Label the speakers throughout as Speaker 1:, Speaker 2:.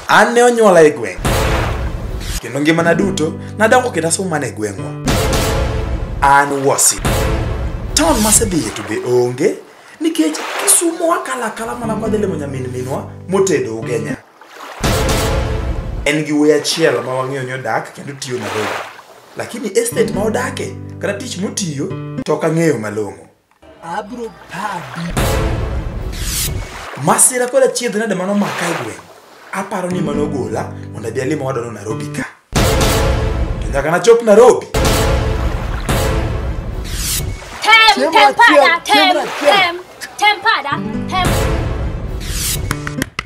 Speaker 1: An ne onyuola e gweng'. Kendo ngimana duto nadongo kendo asomo mana e gweng'wa. An Wuosi. Town masedhiye to be onge nikech Kisumo wakalo akala mana kwadhi limo nyamin minwa motedo Ugenya. En gi wuoyi achiel ma wang'eyo ni odak kendo tiyo Nairobi. Lakini estate ma odake kata tich motiyo to ok ang'eyo malong'o.
Speaker 2: Abro padi.
Speaker 1: Masira kod achiedh nade mano maka e gweng'. Aparo ni mano gola mondo adhi alim owadwano Nairobi ka. To nyaka nachop Nairobi.
Speaker 3: Tem,
Speaker 2: Chiemo
Speaker 3: tem pada,
Speaker 2: achiel, chiemo
Speaker 3: tem,
Speaker 2: achiel.
Speaker 3: tem, tem pada, tem.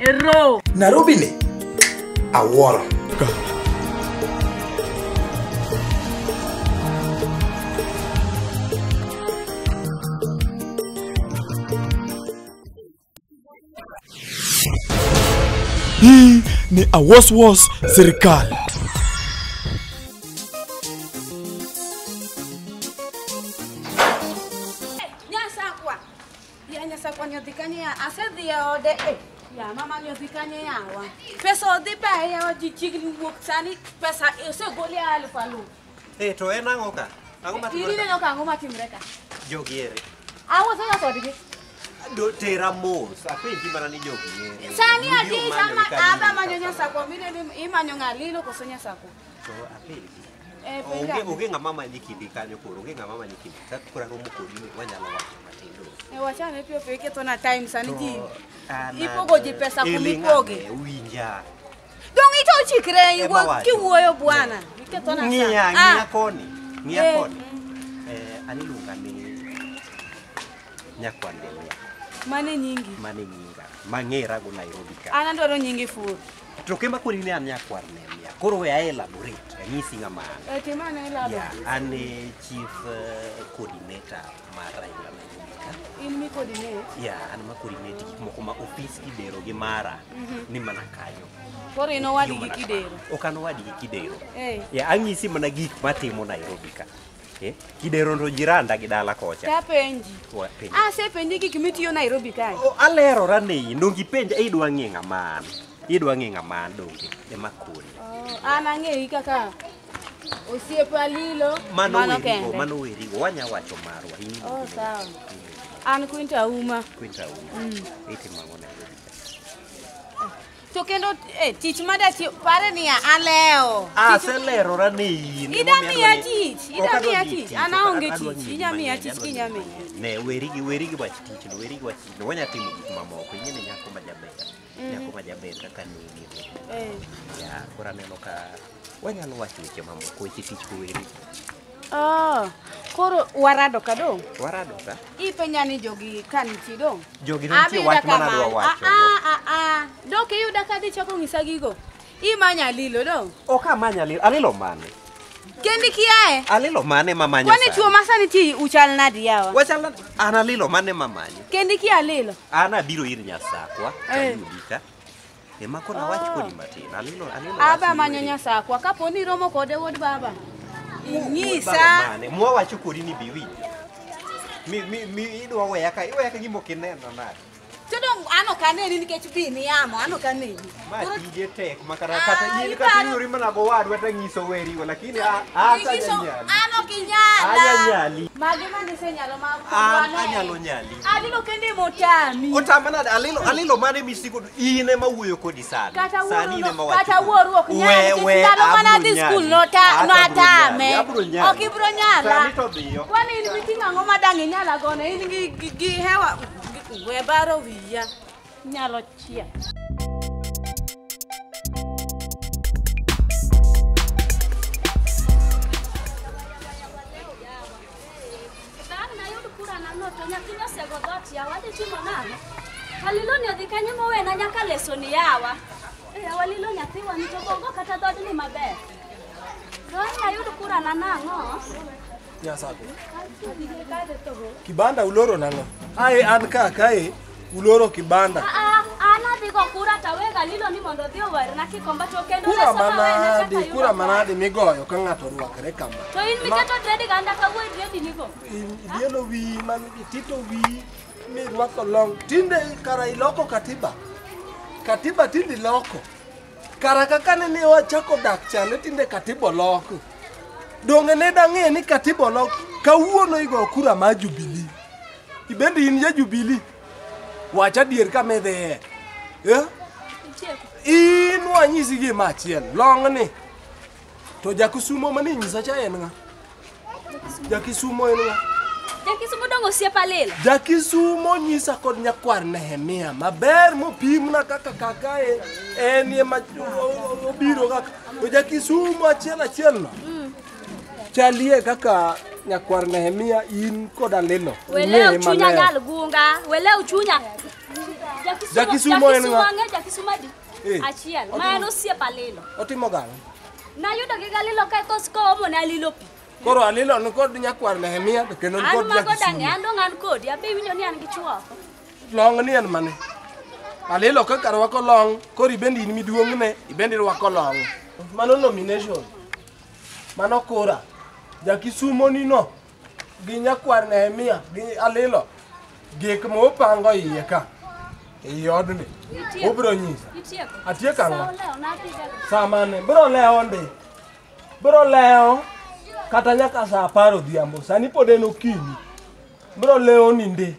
Speaker 4: Ero.
Speaker 1: Nairobi ni awuoro.
Speaker 2: Hii ni Awoswos Serikal.
Speaker 4: Nyasakwa. Ya nyasakwa ni kanye ya asedhi ya ode. Eh, ya mama ni kanye yawa. Pesa odhi pa ya ji chigni wuok sani pesa osegol ya aluf aluf.
Speaker 5: Eh, to en ang'o ka? Ang'o matimore
Speaker 4: In
Speaker 5: ka?
Speaker 4: ineno ka ang'o matimre ka?
Speaker 5: Jogi ere.
Speaker 4: Awuotho ga kodgi.
Speaker 5: Do tera mos. Apenji mana ni jogi ere.
Speaker 4: Sani
Speaker 5: Gibiro
Speaker 4: ati
Speaker 5: manyo
Speaker 4: sama
Speaker 5: gi kanyo
Speaker 4: aba manyo
Speaker 5: kaka.
Speaker 4: nyasakwa mineno imanyo ng'alilo koso nyasakwa.
Speaker 5: To apenji.
Speaker 4: Eh,
Speaker 5: Onge
Speaker 4: penja.
Speaker 5: onge ng'ama manyi kindi kanyo koro, onge ng'ama manyi kindi. Ka koro aromo kodi ni wanyalo wacho matin do.
Speaker 4: Eh, wachane piyo piyo iketo na time sani ji.
Speaker 5: To an
Speaker 4: Ipogo ji pesa
Speaker 5: Eli
Speaker 4: kumipoge.
Speaker 5: ng'ane, Winja.
Speaker 4: Dong ito chikre
Speaker 5: Ema
Speaker 4: iwuo
Speaker 5: wacho.
Speaker 4: kiwuoyo bwana. Iketo na
Speaker 5: Ng'iya,
Speaker 4: saa.
Speaker 5: ng'iya koni. Ng'iya
Speaker 4: Eh.
Speaker 5: koni. Eh, an iluonga ni Nyakwar Ndelia.
Speaker 4: Mane nyingi.
Speaker 5: Mane nyinga. Mang'era go Nairobi ka.
Speaker 4: An adwaro nyingi fur.
Speaker 5: To kema koni ni an Nyakwar Ndelia. Koro we a elaborate. Anyisi ng'ama an.
Speaker 4: Eh, timane ilado.
Speaker 5: Yeah, an e chief coordinator mar Raila Nairobi ka.
Speaker 4: In mi coordinate.
Speaker 5: Yeah, an ma coordinate gik moko ma ofis Kidero gi mara ni mana kanyo.
Speaker 4: Koro in owadgi
Speaker 5: Tiyo mana
Speaker 4: Kidero.
Speaker 5: kanyo. Ok an owadgi Kidero.
Speaker 4: Eh.
Speaker 5: Yeah, ang'isi mana gik matimo Nairobi ka. Eh, Kidero to jiranda gi dala kocha.
Speaker 4: Tapenji.
Speaker 5: Wa- penj.
Speaker 4: Asepenji gik mitiyo Nairobi kae.
Speaker 5: O, alerora ni donge ipenja idwa ng'e ng'ama an. Idwa ng'e ng'ama an donge ema koni.
Speaker 4: Oh, an ang'eyi kaka osiep Alilo
Speaker 5: Mano
Speaker 4: mano
Speaker 5: werigo,
Speaker 4: kende.
Speaker 5: mano werigo, wanya wacho marwa. In
Speaker 4: Oh,
Speaker 5: iluongi ni
Speaker 4: sawa.
Speaker 5: ng'a?
Speaker 4: An Quinta Uma.
Speaker 5: Quinta Uma. Itimo ang'o Nairobi ka?
Speaker 4: To kendo eh, tich madatiyo pare niya alewo.
Speaker 5: Aselerora ni in.
Speaker 4: Ida
Speaker 5: emomiyo
Speaker 4: miya
Speaker 5: adwa ni-
Speaker 4: tich,
Speaker 5: Ok
Speaker 4: ida
Speaker 5: adwa
Speaker 4: miya
Speaker 5: ni
Speaker 4: tich. An
Speaker 5: ok
Speaker 4: aonge
Speaker 5: adwa
Speaker 4: tich,
Speaker 5: ng'eyi
Speaker 4: inya miya
Speaker 5: mang'eny,
Speaker 4: tich
Speaker 5: adwa
Speaker 4: kinya
Speaker 5: ng'eyi
Speaker 4: miya.
Speaker 5: mang'eny. Ne, weri gi wach tich no, weri gi wach tich no. Wanya timo gik mamoko. Ing'e ni nyako ma jaber. Nyako ma jaber kaka nini.
Speaker 4: Eh.
Speaker 5: Ya, koro aneno ka wanyalo wacho weche mamoko, weche tich to weri.
Speaker 4: Oh, koro warado ka dong'.
Speaker 5: Warado ka.
Speaker 4: Ipenja ni jogi ka nitie dong'.
Speaker 5: Jogi to nitie
Speaker 4: Abiyuda
Speaker 5: wach mana
Speaker 4: kamano.
Speaker 5: adwa wacho.
Speaker 4: Ah, ah, ah. Dok iyuda ka dhi chako ng'isa gigo. Imanya Alilo dong'.
Speaker 5: Ok amany alilo, alilo mane?
Speaker 4: Kendi kiaye.
Speaker 5: Alilo mane mamanyo
Speaker 4: Kwani
Speaker 5: sani?
Speaker 4: chuo ma sani ti uchal nadi yawa?
Speaker 5: Wachal nade? An alilo mane mamanyo?
Speaker 4: Kendi kia alilo.
Speaker 5: An abiro ir Nyasakwa,
Speaker 4: Eh.
Speaker 5: tayudi ka. Ema koro awach kodi matin. Alilo, alilo
Speaker 4: Aba
Speaker 5: wach
Speaker 4: manyo
Speaker 5: ni weri.
Speaker 4: Nyasakwa kapo ni iromo kode wuod baba.
Speaker 5: Wuod baba
Speaker 4: Inyisa.
Speaker 5: mane? Mwawacho kodi ni bi winjo. Mi idwa weya ka, iweya ka gima ok ineno nade.
Speaker 4: To dong' an ok aneni nikech bi ni yamo, an ok aneni.
Speaker 5: Ma
Speaker 4: Koro
Speaker 5: tije tek ma kata
Speaker 4: Ah,
Speaker 5: kata in kata
Speaker 4: iparo-
Speaker 5: iyudori mana gowadwa tanyiso werigo lakini a a
Speaker 4: inyiso
Speaker 5: anyali.
Speaker 4: an ok inyala.
Speaker 5: Anya nyali.
Speaker 4: Magi manisenyalo ma
Speaker 5: An
Speaker 4: wane.
Speaker 5: anyalo nyali.
Speaker 4: Alilo kende motami.
Speaker 5: Otama nade? Alilo alilo mane misiko in ema wuoyo kodi sani.
Speaker 4: Kata
Speaker 5: Sani in
Speaker 4: wuoru
Speaker 5: ema wacho
Speaker 4: kata
Speaker 5: kodi.
Speaker 4: wuoru ok nyal
Speaker 5: We-
Speaker 4: nikech
Speaker 5: we,
Speaker 4: ndalo mana
Speaker 5: abro
Speaker 4: adhi skul
Speaker 5: nyali.
Speaker 4: nota
Speaker 5: Ata abro
Speaker 4: notame.
Speaker 5: nyali, abro nyali.
Speaker 4: Ok ibro nyala.
Speaker 5: Sani to dhiyo.
Speaker 4: Kwani in miting'o ang'o ma dang' inyala gono? In gi hewa we baro wiya. Nyalo chia.
Speaker 3: Bang' nayud kura nano to nyathi nosego dhoot yawa adhi timo nang'o? Alilo ni odhi kanye mowena nyaka leso ni yawa. Eh, awalilo nyathiwa ni to bongo kata dhodni maber. To ang' nayud kura na nang'o?
Speaker 2: Nyasako. Kibanda uloro nang'o? Ae an ka kae uloro kibanda.
Speaker 3: Ah, ah, an adhi go kura tawega Alilo ni mondo odhi owerna kikomba to kendo
Speaker 2: Kura
Speaker 3: leso mawena
Speaker 2: manadi,
Speaker 3: kaka yudo
Speaker 2: kura
Speaker 3: kura.
Speaker 2: manadi migoyo ka ng'ato orwakre kama.
Speaker 3: To in miketo dredi ganda kawuoyo dredi nigo.
Speaker 2: Ilielo wiyi man itito wiyi mirwako long. Tinde kara iloko katiba. Katiba tinde iloko. Kara kaka ne wachako dak chande tinde katiba olok. Donge ne dang'e ni katiba olok kawuono igo kura mar Jubilee. Ibende in ja Jubilee. Wach adier kama idhiye. Eh? In wanyisi gima achiel, long'ni. To Jakisumo mane inyisa cha en ng'a? Jakisumo en ng'a?
Speaker 3: Jakisumo dong' osiep Alilo.
Speaker 2: Jakisumo nyisa kod nyakwar Nehemia maber mopimna kaka kakae en ema obiro kaka. To Jakisumo achiel achiel no. Chalie kaka nyakwar Nehemia in kod Alilo.
Speaker 3: Welew chunya nyal gunga, welew chunya.
Speaker 2: Jakisumo en ng'a?
Speaker 3: Jakisumo adi? Achiel. Ma en osiep Alilo.
Speaker 2: Otimo gang'o?
Speaker 3: Nayudo gi Galilo kae kosiko ne Alilo pi.
Speaker 2: Koro Alilo ni kod nyakwar Nehemia to kendo ni kod Jakisumo.
Speaker 3: An dong' an kodi, abe iwinjo ni an gi chuo.
Speaker 2: Long' ni en mane? Alilo kaka rwako long', koro ibendi in miduong'ne, ibendi rwako long'. Mano nomination. Mano kura. Jakisumo ni no gi nyakwar Nehemia gi Alilo gik mopango iye ka. Ei odni. Obiro nyisa. Atieko ang'o? Saa mane? Biro lewo ndi. Biro lewo kata nyaka saa 10 odhiambo. Sani pod en okinyi. Biro lewo ni ndi.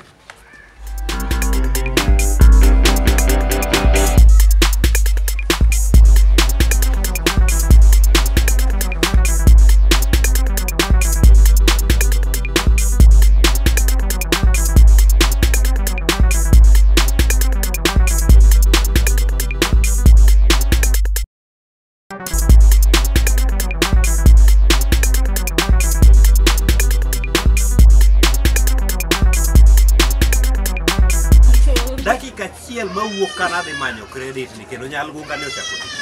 Speaker 5: Dakika achiel mawuok ka nadhi manyo credit ni kendo nyal gunga ne ochako tich.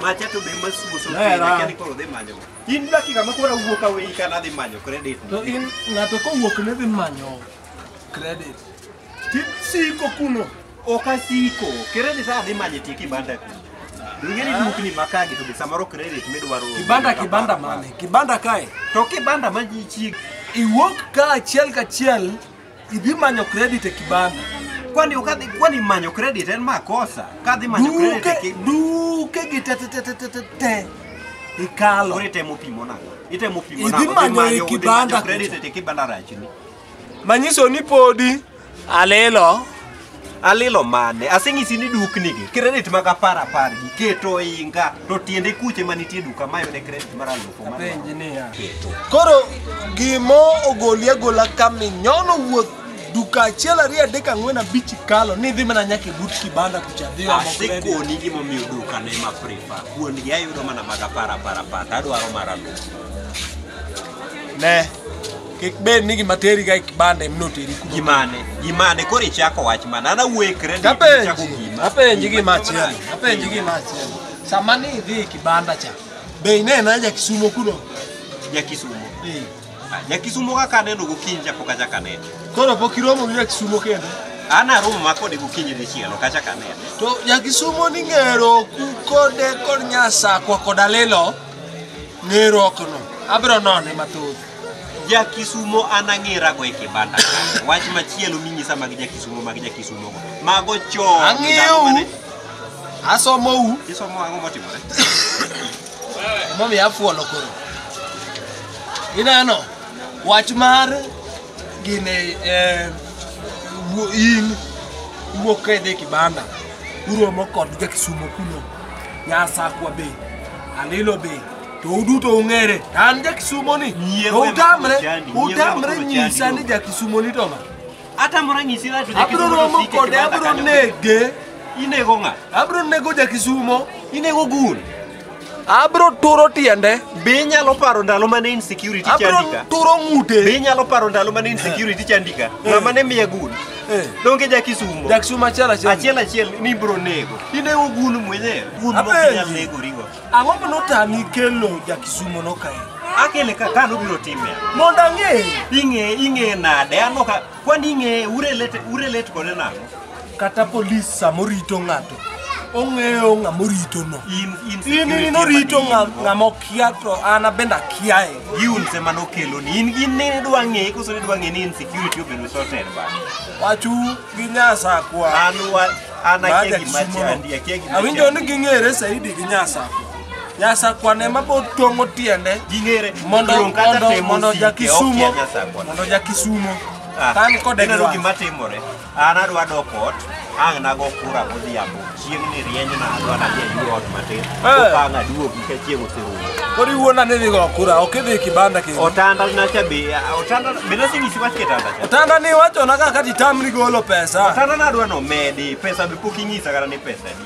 Speaker 5: Macha to be masuoso kendo koro dhi manyo. In dakika ma koro awuok aweyi ka nadhi manyo credit ni.
Speaker 2: To in ng'ato kowuok ne dhi manyo credit. Tisiko kuno.
Speaker 5: Ok asiko. Credit adhi manyo tie kibanda kuno. Ing'e ni dukni makagi to be samoro credit midwaro.
Speaker 2: Kibanda kibanda mane? Kibanda kae.
Speaker 5: To kibanda ma ji chieg.
Speaker 2: Iwuok ka achiel kachiel idhi manyo credit e kibanda.
Speaker 5: Kwani okadhi kwani manyo credit en makosa. Kadhi manyo credit e
Speaker 2: duke gi te te te te te te. Ikalo.
Speaker 5: Koro itemo pimo nang'o? Itemo pimo nang'o?
Speaker 2: Idhi manyo e kibanda
Speaker 5: credit e kibanda rachni.
Speaker 2: Manyiso ni podi Alilo.
Speaker 5: Alilo mane? Aseng'isi ni dukni gi credit mag 10 gi keto inga to tiende kuche manitie duka mayude credit mar 1000
Speaker 2: Apenji niya. Koro gimo ogoli agola kaminyono wuoth duka 1 2 3 4 5 kalo ni dhi mana nyaka e but kibanda kucha dhi omo credit.
Speaker 5: Asekoni gimomiyo duka ne ma prefer. Kuon gi ayudo mana mag 10 10 adwaro mar 1000.
Speaker 2: Ne. Kik bed ni gima teri ga e kibanda emno teri kuno.
Speaker 5: Gimane? Gimane koro ichako wach mana. An awuoyo e credit ichako gima.
Speaker 2: Apenji gima achiel. Apenji gima achiel. Sama ni idhi e kibanda cha, be inena Jakisumo kuno?
Speaker 5: Jakisumo. Eh. Jakisumo kaka aneno gokinyi cha pok achako anene.
Speaker 2: Koro pok iromo gi Jakisumo kendo?
Speaker 5: An aromo ma kode gokinyi dichiel ok achako anene.
Speaker 2: To Jakisumo ni ng'ero ku kode kod Nyasakwa kod Alilo ng'eruok no. Abiro none mathoth.
Speaker 5: Jakisumo an ang'erago e kibanda ka. Wach machielo minyisa mag Jakisumo go. Mago chon.
Speaker 2: Ang'eyo. Asomou.
Speaker 5: Isomo ang'o motimore?
Speaker 2: Emomiyo afuolo koro. Ineno? Wach mar gine in iwuok ka idhi e kibanda uromo kod Jakisumo kuno. Nyasakwa be, Alilo be, to uduto ung'ere. An Jakisumo ni to utamre nyisa ni Jakisumo ni to ng'a?
Speaker 5: Atamora nyisi ni to Jakisumo.
Speaker 2: Abiro romo kode, abiro nege.
Speaker 5: Inego ng'a?
Speaker 2: Abiro nego Jakisumo.
Speaker 5: Inego gun.
Speaker 2: Abiro turo tiende.
Speaker 5: Be inyalo paro ndalo mane insecurity chandika?
Speaker 2: Abiro turo ng'ute.
Speaker 5: Be inyalo paro ndalo mane insecurity chandika? Ng'ama ne miya gun? Donge Jakisumo?
Speaker 2: Jakisumo achiel achiel.
Speaker 5: Achiel achiel ni ibiro nego. Inego gun mwenyewe. Gun mok inyal nego rigo.
Speaker 2: Ang'o manotami kelo Jakisumo no kae?
Speaker 5: Akele ka nobiro time.
Speaker 2: Mondo ang'e.
Speaker 5: Ing'e nade? An ok kwani ing'e urelate kode nang'o?
Speaker 2: Kata polis samorito ng'ato Ong'eyo ng'ama orito no. In orito ng'ama okia to an abende akiaye.
Speaker 5: Giunse manokelo ni in gi ne dwa ng'e koso ne dwa ng'e ni insecurity obedo sorted ba.
Speaker 2: Wachu gi Nyasakwa.
Speaker 5: An wa an akia gima chandi, akia gima.
Speaker 2: Awinjo ni ging'ere saidi gi Nyasakwa. Nyasakwa ne ma bo tong'o tiende.
Speaker 5: Ging'ere
Speaker 2: mondo ja Kisumo. Mondo ja Kisumo. Kan kode
Speaker 5: gi gima timore. An adwa dok ot, ang' nago kura godhiambo. Chieng' ni rieny na adwa nadhi aywe ot matin. Koka ang' aduogi ka chieng' oserumo.
Speaker 2: Koro iwuona ni idhi go kura, ok idhi kibanda kendo.
Speaker 5: Otanda nacha be, otanda be nasenyisi wach kitanda cha.
Speaker 2: Otanda ni wachona kaka titamri golo pesa.
Speaker 5: Otanda nadwa nomedi, pesa be pok inyisa kata ni pesa adi.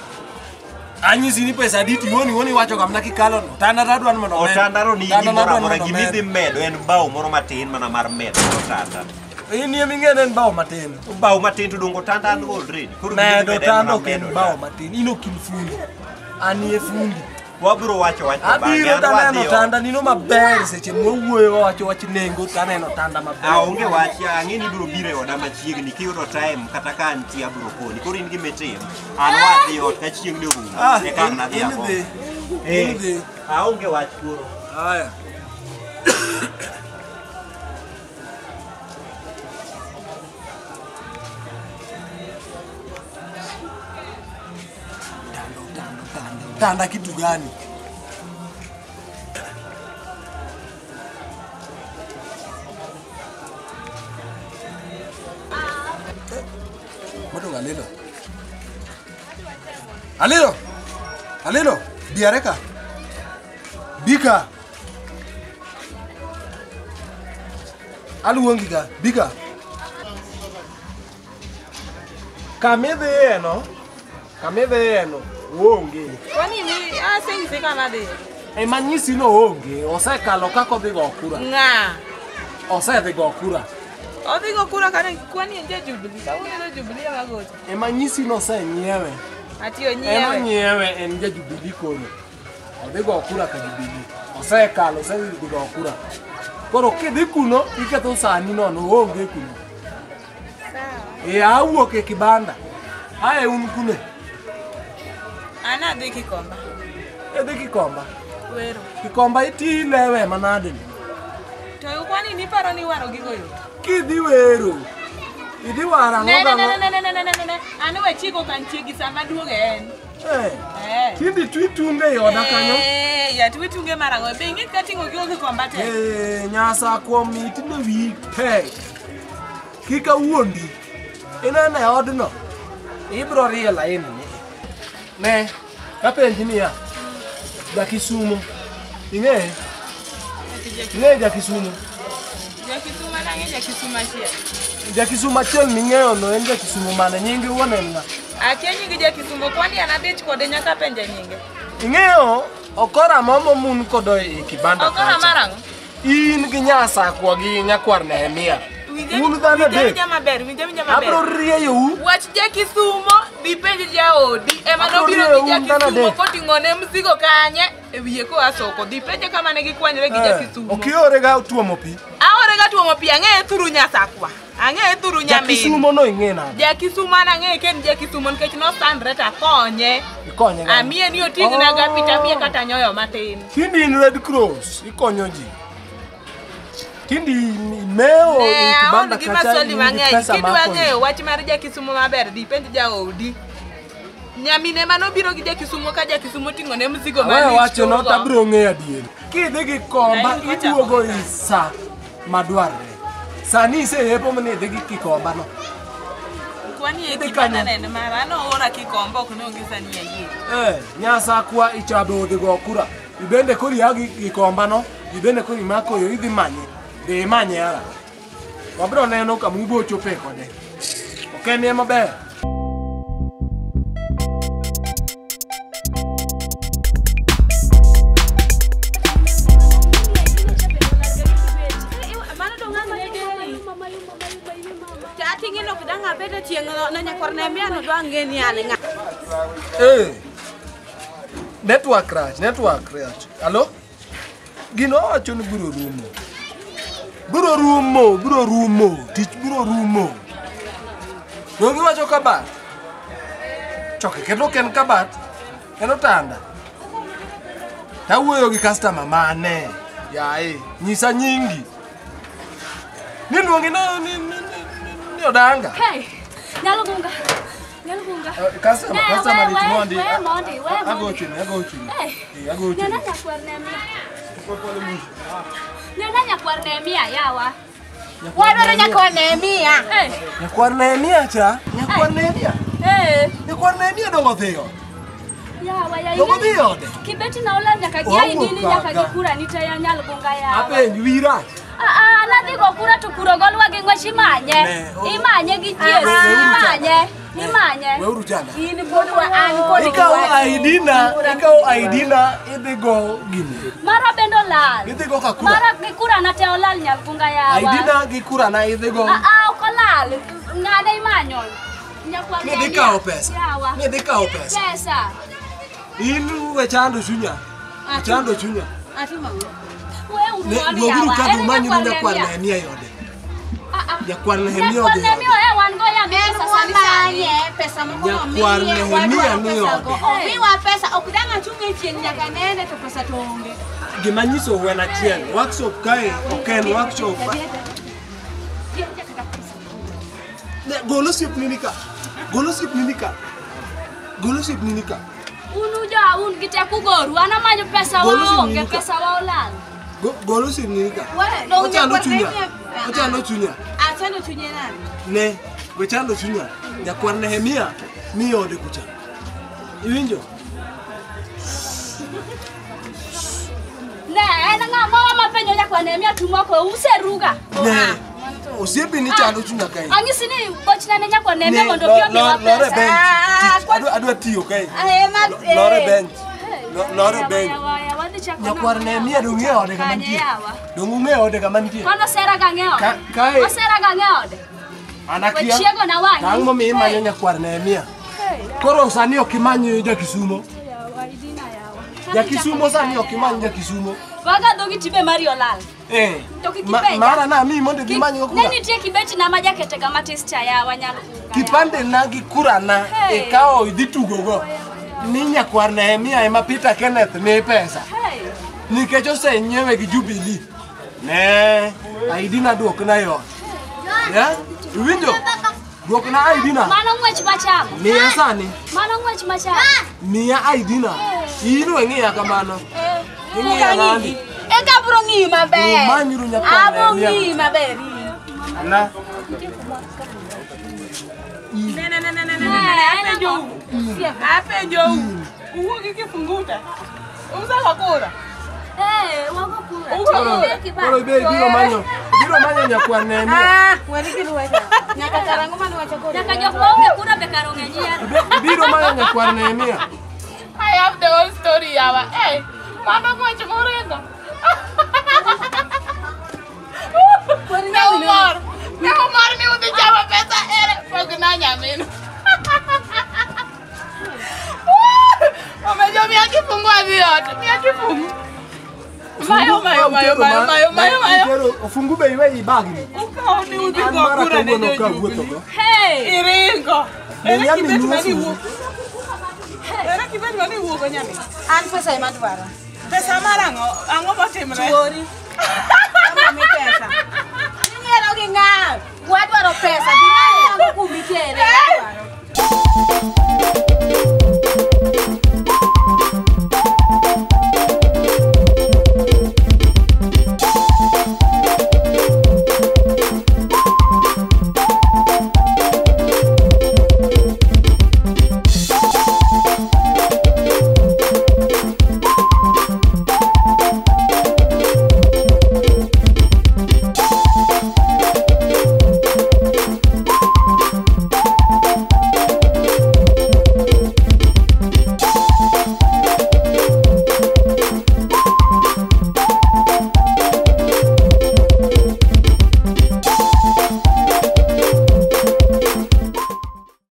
Speaker 2: Anyisi ni pesa adi tiwuoni wuoni iwacho gamna kikalo no. Otanda tadwa ni mondo omed.
Speaker 5: Otanda no nigi moro amora, gimidhi medo en bao moro matin mana mar medo otanda.
Speaker 2: In ema ing'e en bao matin.
Speaker 5: Bao matin to dongo otanda an already. Koro
Speaker 2: medo otanda ok en bao matin. In ok in fundi. An e fundi.
Speaker 5: Wabiro wacho wach bang'e.
Speaker 2: Abiro taneno otanda nino maber seche mwawuoyo wawacho wach nengo taneno otanda maber.
Speaker 5: Aonge wach, ang'e ni ibiro biro e oda machiegni kiyudo time kata ka antie abiro koni. Koro in gima itim. An wadhi ot ka chieng' ni orumo. Eka ang' nadhi ago.
Speaker 2: In idhi.
Speaker 5: Aonge wach koro.
Speaker 2: Aya. Tanda kitu gani? Madong Alilo. Alilo. Alilo, biareka. Bika. Aluongi ka, bika. Kamidhiye no? Kamidhiye no? Onge.
Speaker 4: Kwani ni asenyise kama dhi?
Speaker 2: Ema nyisi no onge, osekalo kaka odhi go kura.
Speaker 4: Ng'a?
Speaker 2: Osedhi go kura.
Speaker 4: Odhi go kura kare kwani en ja Jubilee. Kawuono en Jubilee ema gocho.
Speaker 2: Ema nyisi no osenyiewe.
Speaker 4: Ati onyiewe.
Speaker 2: En onyiewe en ja Jubilee koro. Odhi go kura ka Jubilee. Osekalo, osedhi go kura. Koro kidhi kuno iketho sani nono onge kuno.
Speaker 4: Sawa.
Speaker 2: E awuok e kibanda. Ae un kune.
Speaker 4: Ana dhi Kikomba.
Speaker 2: Idhi Kikomba?
Speaker 4: Wero.
Speaker 2: Kikomba iti lewe manade ni?
Speaker 4: To kwani niparo ni waro gigo yot?
Speaker 2: Kidhi wero. Idhi waro ang'o gang'o?
Speaker 4: Ne. An we chiko kan chiegi sama duoge en.
Speaker 2: Eh. Tindi twitunge e oda kanyo.
Speaker 4: Eh, ya twitunge mar ang'o? Be ing'e ka ting'o gigo Kikomba tek?
Speaker 2: Eh, Nyasakwa mitne wiyi tek. Kik awuondi. Ineno e odno. Ibiro rie laini ni. Ne, kapenji niya, ja Kisumo, ing'eye? Ing'eyo ja Kisumo?
Speaker 4: Ja Kisumo nang'e ja Kisumo achiel.
Speaker 2: Ja Kisumo achiel ming'eyo no en ja Kisumo mane? Nyinge wuon en ng'a?
Speaker 4: Akia nying ja Kisumo, kwani an adich kode nyaka penje nyinge.
Speaker 2: Ing'eyo, okora momo mun kodo e kibanda
Speaker 4: Okora
Speaker 2: kacha.
Speaker 4: mar ang'o?
Speaker 2: In gi Nyasakwa gi nyakwar Nehemia. Un dhano adek.
Speaker 4: Winja maber, winja maber.
Speaker 2: Abiro rieyou.
Speaker 4: Wach ja Kisumo dhi penj jaodi ema nobiro gi ja Kisumo koting'one mzigo kanye e wiye koa soko. Dhi penje kama ne gikwanyore gi ja Kisumo.
Speaker 2: Ok iore ga tuomo pi?
Speaker 4: Aore ga tuomo pi, ang'eye thuru Nyasakwa. Ang'eye thuru
Speaker 2: Ja
Speaker 4: nyamin.
Speaker 2: Kisumo no ing'e nade?
Speaker 4: Ja Kisumo an ang'eye ken ja Kisumo nikech nosandre takonye.
Speaker 2: Ikonye gang'o?
Speaker 4: Amiye ni oting'na ga pi tamiye kata nyoyo matin.
Speaker 2: Tinde in Red Cross, ikonyo ji. Tindi imeo e kibanda
Speaker 4: aol gi
Speaker 2: kacha
Speaker 4: maswali
Speaker 2: in gi
Speaker 4: mang'eny.
Speaker 2: pesa
Speaker 4: Kidwa
Speaker 2: mar konyo.
Speaker 4: ng'eyo wach mar ja Kisumo maber, dhi penj jaodi. Nyamine manobiro gi ja Kisumo ka ja Kisumo ting'one mzigo
Speaker 2: Aweyo
Speaker 4: malich
Speaker 2: wacho no
Speaker 4: turgo.
Speaker 2: tabiro ng'eyo adieri. Kidhi gi komba
Speaker 4: Nain kocha
Speaker 2: iduogo
Speaker 4: kocha.
Speaker 2: e sa madwarre. Sani iseyepo mani idhi gi Kikomba no.
Speaker 4: Kwani e
Speaker 2: Idhi
Speaker 4: kibanda
Speaker 2: kanye?
Speaker 4: ne en mara, an oora Kikomba ok nong'isa ni ayie.
Speaker 2: Eh, Nyasakwa ichabe odhi go kura. Ibende koro ia gi Kikomba no, ibende koro imako yo idhi manye. Dhi imanye ara. Wabiro neno kama ubo chope kode. Ok en ema ber.
Speaker 4: Ating'ino ok dang' abed e chieng' no nyakwar Nehemia no dwa ng'e ni an ng'a.
Speaker 2: Eh. Network rach, network rach. Alo? Gino wacho ni biro rumo. Biro rumo, biro rumo, tich biro rumo. Donge iwacho ka bar? Choke kendo ken kabat. En otanda. Tawuoyo gi customer mane. Yae, nyisa nyingi. Niluongi no ni odanga.
Speaker 3: Hey, Nyalugunga. Nyalugunga.
Speaker 2: Customer ni mondi.
Speaker 3: Mondi, we mondi.
Speaker 2: Agochini, agochini.
Speaker 3: Nena nyakwar Nehemia. Nena nyakwar Nehemia yawa.
Speaker 4: Wadwaro nyakwar Nehemia.
Speaker 2: Nyakwar Nehemia cha? Nyakwar Nehemia. Nyakwar Nehemia dongo dhiyo.
Speaker 3: Yawa ya.
Speaker 2: Dongo dhiyo ode.
Speaker 3: Kibeti na ola nyaka gi ID ni nyaka gi kura ni te ya Nyalugunga yawa.
Speaker 2: Apenj wira.
Speaker 3: Nadhi go kura to kuro golwa gi ng'wech imanye. Imanye gi Yesu, imanye. Imanye.
Speaker 2: Weuru chanda.
Speaker 4: In pod wa an kod
Speaker 2: ikawo ID na, ikawo ID na idhi go gini.
Speaker 3: Mara bende olal.
Speaker 2: Idhi go ka kura.
Speaker 3: Mara gi kura na te olal Nyalugunga yawa.
Speaker 2: ID na gi kura na idhi go.
Speaker 3: Ok olal. Ng'ane imanyo. Nyakwar
Speaker 2: Nehemia. Nidhi kawo pesa.
Speaker 3: Yawa.
Speaker 2: Nidhi kawo pesa.
Speaker 3: Pesa.
Speaker 2: In we chando chunya. Chando chunya.
Speaker 4: Atimo ang'o?
Speaker 2: Wuoguru ka umanyo nyakwar Nehemia e ode. Nyakwar Nehemia ode.
Speaker 3: Nyakwar Nehemia wan go ya pesa sani sani.
Speaker 4: Pesa moko
Speaker 2: Nyakwar Nehemia ni ode.
Speaker 4: Omiwa pesa ok dang' achung' e chieng' nyaka nene to pesa to onge.
Speaker 2: Gima nyiso en achiel. Workshop kae ok en workshop. Gol osiepni ni ka. Gol osiepni ni ka. Gol osiepni ni ka.
Speaker 3: Unu jo un gi teko goru. An amanyo pesa waonge, pesa wa olal.
Speaker 2: Gol osiepni ni ka. Ochando chunya. Ochando chunya.
Speaker 4: Achando chunye nani?
Speaker 2: Ne, wechando chunya. Nyakwar Nehemia ni ode kucha. Iwinjo?
Speaker 3: Ne, en ng'ama mapenjo nyakwar Nehemia tumoko useruga.
Speaker 2: Ne. Osiepi ni chando chunya kae.
Speaker 3: Ang'isi ni gochna ne nyakwar Nehemia mondo obi omiwa pesa.
Speaker 2: Adwa tiyo kae. Lore bench. Lore bench. Nyakwar Nehemia dong' ng'e ode kama nitie. Dong' ng'e ode kama nitie.
Speaker 3: Kono osera ga ng'e ode.
Speaker 2: Kae.
Speaker 3: Osera ga ng'e ode.
Speaker 2: Anakia.
Speaker 3: Wechiego na wang'i.
Speaker 2: Ang' momiyo imanyo nyakwar Nehemia. Koro sani ok imany ja Kisumo. Ja Kisumo sani ok imany ja Kisumo.
Speaker 3: Waga dhogi tibe mari olal. To kik ipenja.
Speaker 2: Mara na mi mondo idhi many go kura.
Speaker 3: Ne nitie kibeti na ma jakete ga matis cha yawa Nyalugunga.
Speaker 2: Kipande na gi kura na ikawo idhi tugo go. Ni nyakwar Nehemia ema Peter Kenneth mi pesa. Nikech osenyiewe gi Jubilee. Ne, ID na duokna e ot. Yeah? Iwinjo? Duokna ID na.
Speaker 3: Mano ng'wech machamo.
Speaker 2: Miya sani.
Speaker 3: Mano ng'wech machamo.
Speaker 2: Miya ID na. In we ng'iya kamano. Ing'iya nandi.
Speaker 4: Eka abiro ng'iyi maber.
Speaker 2: Umanyuru nyakwar Nehemia.
Speaker 4: Abiro ng'iyi maber.
Speaker 2: Ana.
Speaker 6: Ne. Apenjo. Uwuok gi kifunguta. Usago kura.
Speaker 3: Wago kura.
Speaker 2: Koro ibiro manyo. Ibiro manyo nyakwar Nehemia.
Speaker 4: Weri gi lweta. Nyaka karang'o mane wacho koro?
Speaker 3: Nyaka jok maonge kura be kar ong'e nyiero.
Speaker 2: Ibiro manyo nyakwar Nehemia.
Speaker 6: I have the whole story yawa. Mano ng'wech moringo. Ne umor ni udhi chamo pesa ere pogna nyamin. Omejo miya kifungu adhi ot. Miya kifungu. Mayo.
Speaker 2: Ofungu be iwe i bagni.
Speaker 6: Ukawo ni udhi go kura ne jo.
Speaker 3: Hey!
Speaker 6: Iringo. Ere kibet mane iwuok? Ere kibet mane iwuok nyamin?
Speaker 4: An pesa ema dwaro.
Speaker 6: Pesa mar ang'o? Ang'o motimre?
Speaker 4: Chuori. Ema mi pesa. Inyiero gi ng'a? Wadwaro pesa. Gima kumitere.